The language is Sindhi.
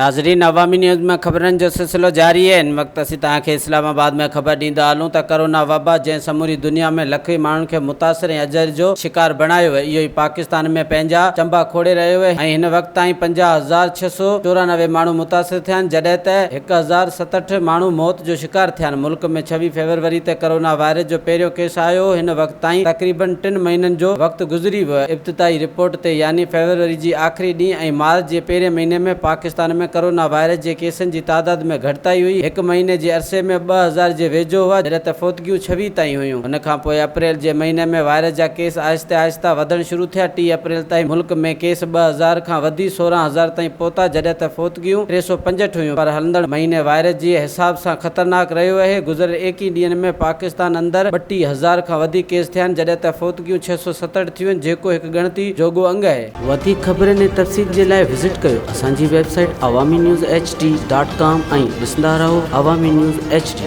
ناظرين عوامي نيوز ۾ خبرن جو سلسلو جاري آهي هن وقت اسين توهان کي اسلام آباد ۾ خبر ڏيندا هلون ته ڪرونا وبا جنهن سموري دنيا ۾ لکين ماڻهن کي متاثر ۽ اجر جو شڪار بڻايو آهي اهو ئي پاڪستان ۾ پنهنجا چنبا کوڙي رهيو آهي ۽ هن وقت تائين 50,694 ماڻهو متاثر ٿيا آهن جڏهن ته 1067 ماڻهو موت جو شڪار ٿيا آهن ملڪ ۾ 26 فيبروري تي ڪرونا وائرس جو پهريون ڪيس آيو هو هن وقت تائين تقريبن ٽن مهينن جو وقت گذري ويو آهي ابتدائي رپورٽ تي يعني فيبروري جي آخري ڏينهن ۽ مارچ جي پهرين مهيني ۾ پاڪستان ۾ ڪرونا وائرس جي ڪيسن جي تعداد ۾ گهٽتائي هئي، هڪ مهيني جي عرصي ۾ 2000 جي ويجهو هئا جڏهن ته فوتگيون 26 تائين هيون. ان کان پوء اپريل جي مهيني ۾ وائرس جا ڪيس آهستي آهسته وڌڻ شروع ٿيا، 30 اپريل تائين ملڪ ۾ ڪيس 2000 کان وڌي 16,000 تائين پهتا جڏهن ته فوتگيون 365 هيون پر هلندڙ مهيني وائرس جي حساب سان خطرناڪ رهيو اهي، گذريل ايڪيهه ڏينهن ۾ پاڪستان اندر 32,000 کان وڌيڪ ڪيس ٿيا آهن جڏهن ته فوتگيون 667 ٿيون آهن جيڪو هڪ ڳڻتي جوڳو انگ اهي. وڌيڪ خبرن ۽ تفصيل جي لاء وزٽ ڪيو اسان جي website Awami news H D dot com ۽ ڏسندا رهو عوامي نيوز ايڇ ڊي.